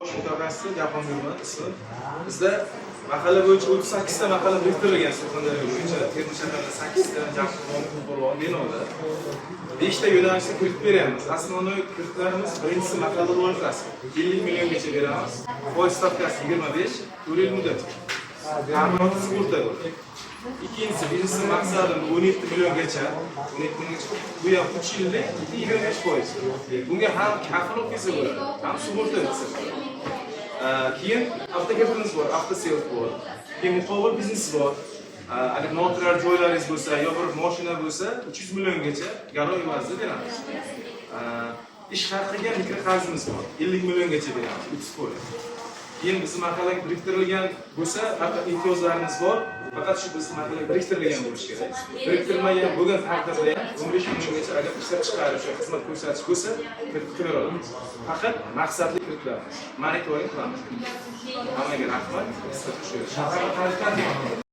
Bosh mutaxassisi Jahongirman ismim. Bizda mahalla bo'yicha 38 ta mahalla biriktirilgan Surxondaryo bo'yicha. Termiz shahrida 8 ta, Jahongir binoda. 5 ta yo'nalishda kredit beryapmiz. Основной kreditlarimiz: birinchisi mahalla loyihasi. 50 milliongacha beramiz. Foiz stavkasi 25, 4 yil muddat. Ta'minoti, sug'urta bor. Ikkinchisi biznesim maqsadim 17 milliongacha, 17 milliongacha, bu ham 3 yillik, 25%. Bunga ham kafil olib kelsa bo'ladi, ham sug'urta qilsa bo'ladi. Keyin avtokreditimiz bor, avtoself bor. Keyin muqobil biznes bor. Agar noturar joylaringiz bo'lsa yo bir mashina bo'lsa, 300 milliongacha garov evazida beramiz. Ish haqiga mikroqarzimiz bor. 50 milliongacha beramiz, 30%. Keyin bizni mahallaga biriktirilgan bo'lsa, faqat imtiyozlarimiz bor. Faqat shu bizni mahallaga biriktirilgan bo'lishi kerak. Biriktirilmagan bo'lgan taqdirda ham 15 milliongacha agar ishlab chiqarish va xizmat ko'rsatish bo'lsa, kredit qilib bera olamiz. Faqat maqsadli kreditlarimiz. Monitoring qilamiz. Hammaga rahmat. Qisqacha shu. Shahar.